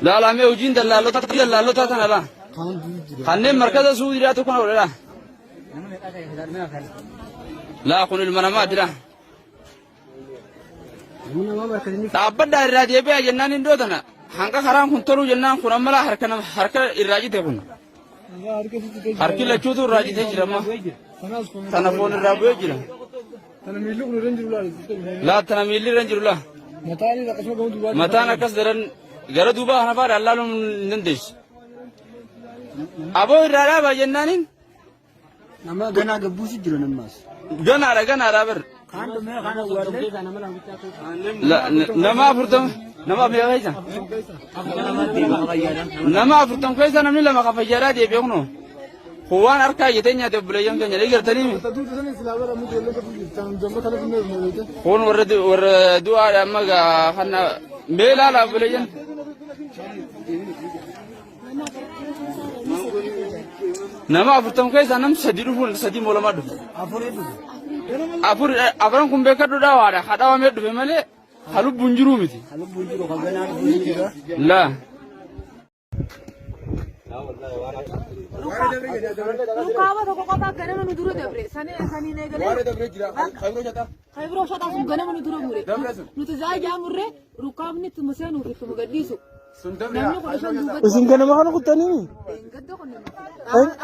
Laalamee hojiin dallaalota dallaalota tana laa. Kanneen markaza suudiidhaatu kana godhadha. Laa kun ilma namaati laa. Dhaabbadhaa irraa deebi'aa jennaan hin dhootana. Hanqa karaan kun toluu jennaan kun amma laa harka nama harka irraa cite kun. Harki lachuutu irraa citee jira amma. Tana foon irraa bu'ee jira. Laa tana miilli irra hin jiru laa. Mataan akkas daran gara duubaa kana fa'aadhaan laaluun hin dandeessu. Aboo irraa dhaabaa jennaaniin Nama ganaa gabbuusu jira nammaas. Ganaadha ganaadha bar. Kaan dhumee kaan awwaallee. Nama 40 nama meeqa keessa? Nama 40 keessa namni lama ka fayyaadhaa deebi'e kunoo. Kun waan harkaa jetee nyaate obboleeyyan keenya ni gartanii mi? Kun warra warra du'aadha amma gaa kana mee ilaala obboleeyyan. Nama 40 keessaa nam sadi dhufuun sadi moo lama dhufe. Afur afran kun beekadhu dhawaadha. Ha dhawamee dhufe malee ha lubbuun jiruu miti. Laa. Rukaaba tokko qofa ganama nu dura dabre. Saniin eegalee. Kaibiroo shaxaa sun ganama nu dura mure. Nuti zaa jaamurre rukaabni ittuma seenuuf ittuma gadhiisu. Namni 15 duubatti. Isin ganama kana kuttanii? Gadda kun nama.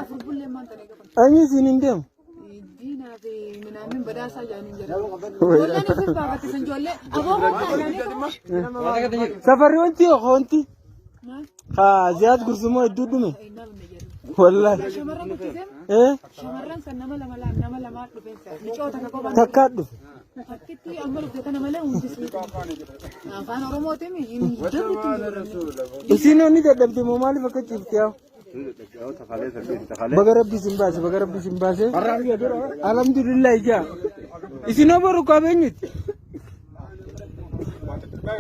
Afur bullee maan ta'e gafa. Eenyu isin hin deemu? Diinaa fi minaamin badaasaa jaaniin jira. Ijoolleen ifif baafatti san ijoollee aboo kottaa jaanii. Safarri wanti wanti haa ziyaad gursumoo hedduu dhume. Wallaahi. Shamarran kuttise. Eh Shamarran san nama lama lama nama lamaan dhufeen sa. Micoota ka kophaan. Takkaa dhufe. Fakkitti amma dhufte kana malee hundisuu. Afaan Oromootiin hin jirtu. Isin onni dadhabde moo maaliif akka ciifte yaa? Baga rabbi isin baase, baga rabbi isin baase. Alhamdulillah ijaa. Isin hoo boru qabeenyuti.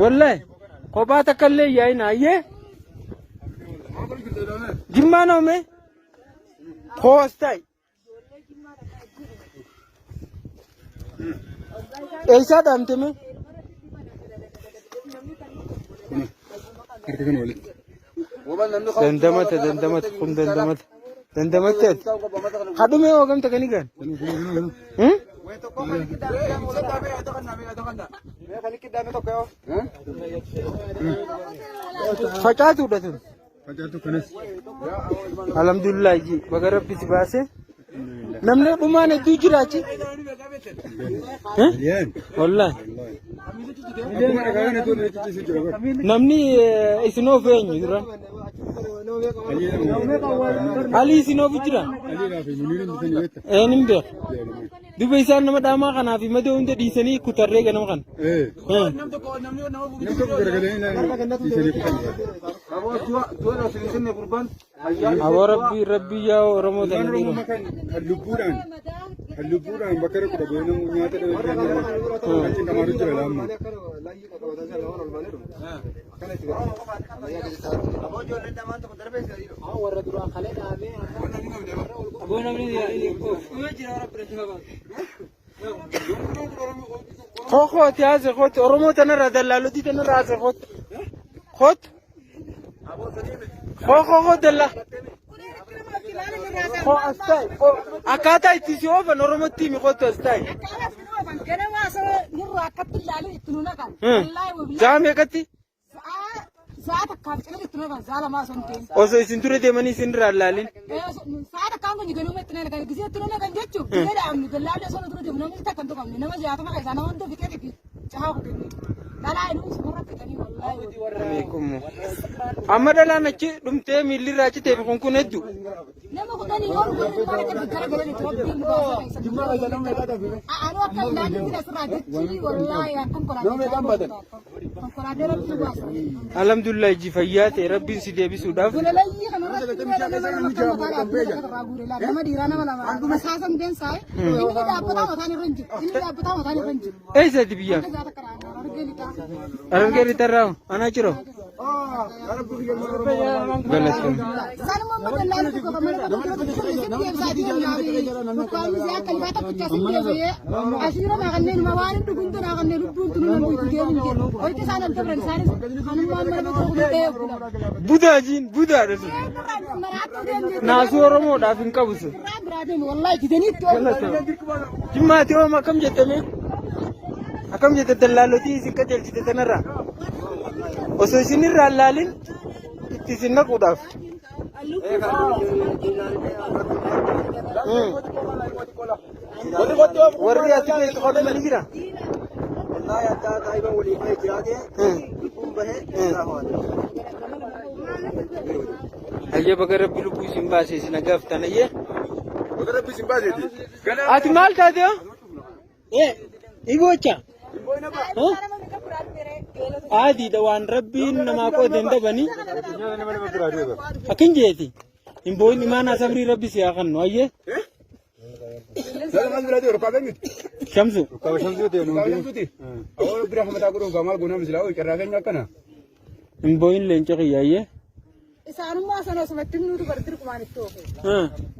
Wallahi kophaa takka illee yaa'ina ayyee. Jimmaan oome. Koostai. Eessaa dhaamte mee? Harka kana walitti. Dandamata dandamata kun dandamata. Dandamatte ati. Hadhumee hoogamta kan igaan. Facaatuudha tun. Facaatu kanas. Alhamdulillah ji baga rabbi si baase. Namni dhumaan hedduu jira achi. Yeen. Wallahi. Akkuma dhagaa kana tun cichiisu jira bara. Namni isin oofu eenyu dura? Ali isin oofu jira? Aliidhaa fi Muniiriin bitanii beekta. Een hin beeku. Duba isaan nama dhaamaa kanaa fi madoo hunda dhiisanii kutarree ganama kana. Ee. Nam tokko garagalee dhiisanii kutan. Aboo rabbii rabbii yaa Oromoo tana Ilmaan dhiiroo. Oromoo kan kan lubbuudhaan bakka tokko dhabee namu nyaata dhabee kan cinqamaatu jira laamma. Koo kooti haase kooti Oromoo tanarraa dallaalotii tanarraa haase kooti. Kooti. Koo koo koo dallaa. Koo as ta'i. Koo akkaataa itti si oofan Oromootti himi kootu as ta'i. Sa'a meeqatti? Sa'a takkaaf cina itti naqan sa'a lamaa osoo hin ta'in. Osoo isin dura deemanii isin irraa hin laalin. Sa'a takkaan kun ganuma itti naqan gisee itti naqan jechuun gisee dhaabnu dallaallee osoo nu dura deemu namni takka hin tuqamne nama 60 keessaa nama hunda fixee fi cahaa kutanii. Dhalaa inni sumarra fixanii wallaahi. Beekumu. Amma dhalaan achi dhumtee miilli irraa achi teefi kun kun hedduu. Nama 10 ol warri mana kan gara galan itti rabbiin nu baasee keessa. Anu akka ilaalli asirraa jechi wallaahi konkolaataa. Konkolaataa rabbiin nu baasa. Alhamdulillah iji fayyaa ta'e rabbiin si deebisuudhaaf. Gololayyii kanarratti nama lama kan mataa dhaabbata takka irraa guure laata nama dhiiraa nama lama rasaasan deemsaa inni dhaabbataa mataan irra hin jiru inni dhaabbataa mataan irra hin jiru. Eessatti biyyaaf? Akka jaata karaa argee lixaa. Harargee lixarraa anaa jiroo? Galatoom. Sanuma amma dallaa tokko kan mana tokko tokko isin deemsaa deemnaa fi dukkaanni isaa akka lifaa tokkicha isin deemee ashiira naa kanneen ma waan dhuguun naa kanneen lubbuun tunu namni itti deemin jedhu. Hoyti isaan al dabran isaanis kanummaan mana tokko ta'ee Budaa jiin budaadha sun. Naasuu Oromoodhaaf hin qabu sun. Jimmaati ooma akkam jettame? Akkam jette dallaalotii isin qajeelchite tanarraa? Osoo isin irraa hin laalin itti isin naquudhaaf. Warri ati beektu qabama ni jira? Ayyee baga rabbi lubbuu isin baase isin hagaaftan ayyee. Baga rabbi isin baaseeti. Ati maal taate hoo? Ee, iboocha. Aadiidha waan rabbiin namaa qoode hin dabanii. Akkin jeeti. Hin boo'in imaanaa sabrii rabbi si haa kennu ayyee. Shamsu. Hin boo'in leenca kiyya ayyee. Isaanummaa sana osumatti nutu bar dirqumaan itti oofe.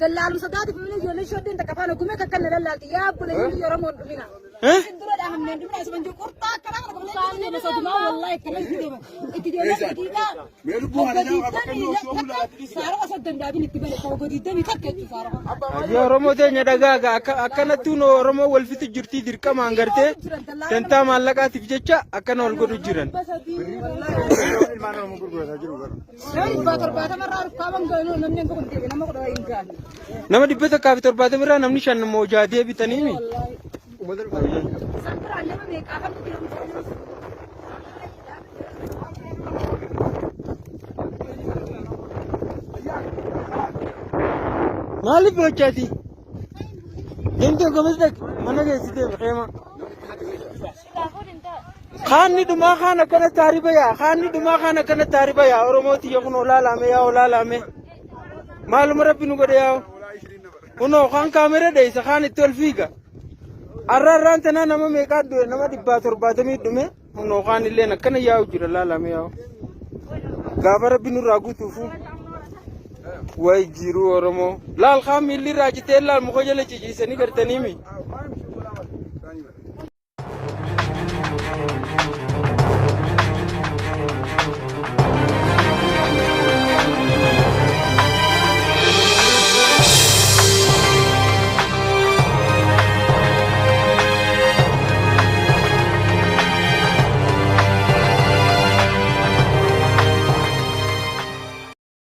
Dallaalum sadaati fi ijoollee shoddeen takka afaan ogumee kakkan na dallaalti. Yaa obboleeyyiin biyya Oromoon dhumina. Isin dura dhahamneen dhumina asuma jiru qurxaa akkana kana qabnee itti deema sodumaa wallaahi akkana itti deema. Itti deema daqiiqaa obbo diidamii takka saaroo osoo dandaabin itti bane obbo diidamii takka jechuun saaroo. Ayyee Oromoo teenya dhagaaga akka akkanattuu nu Oromoo wal fixu jirtii dirqamaan gartee dantaa maallaqaatiif jecha akkana wal godhu jiran. Nama dhibbaa torbaatama irraa rukkaaban gaanu namni hanga kun deebi'e nama kudha hin gaanu. Nama 170 irraa namni shan immoo jaha deebitaniimi. Isaan biraan nama meeqaa kan jira. Maaliif bochaati? Deemtee gamas dhaqi mana geessitee xeema. Kaanni dhumaa kaan akkana taariba yaa kaanni dhumaa kaan akkana taariba yaa Oromoo tiyya kun olaalaame yaa olaalaame. Maaluma rabbi nu godhe yaa. Kunoo kaan kaamera dheessa kaan itti ol fiiga. Arra arraan tanaa nama meeqaa du'e nama 170 dhume kunoo kaan illeen akkana yaa'u jira laalame yaa'u. Gaafa rabbi nurraa guutuufu. Way jiruu Oromoo. Laal kaan miilli irraa citee laal muka jala ciciisanii gartaniimi.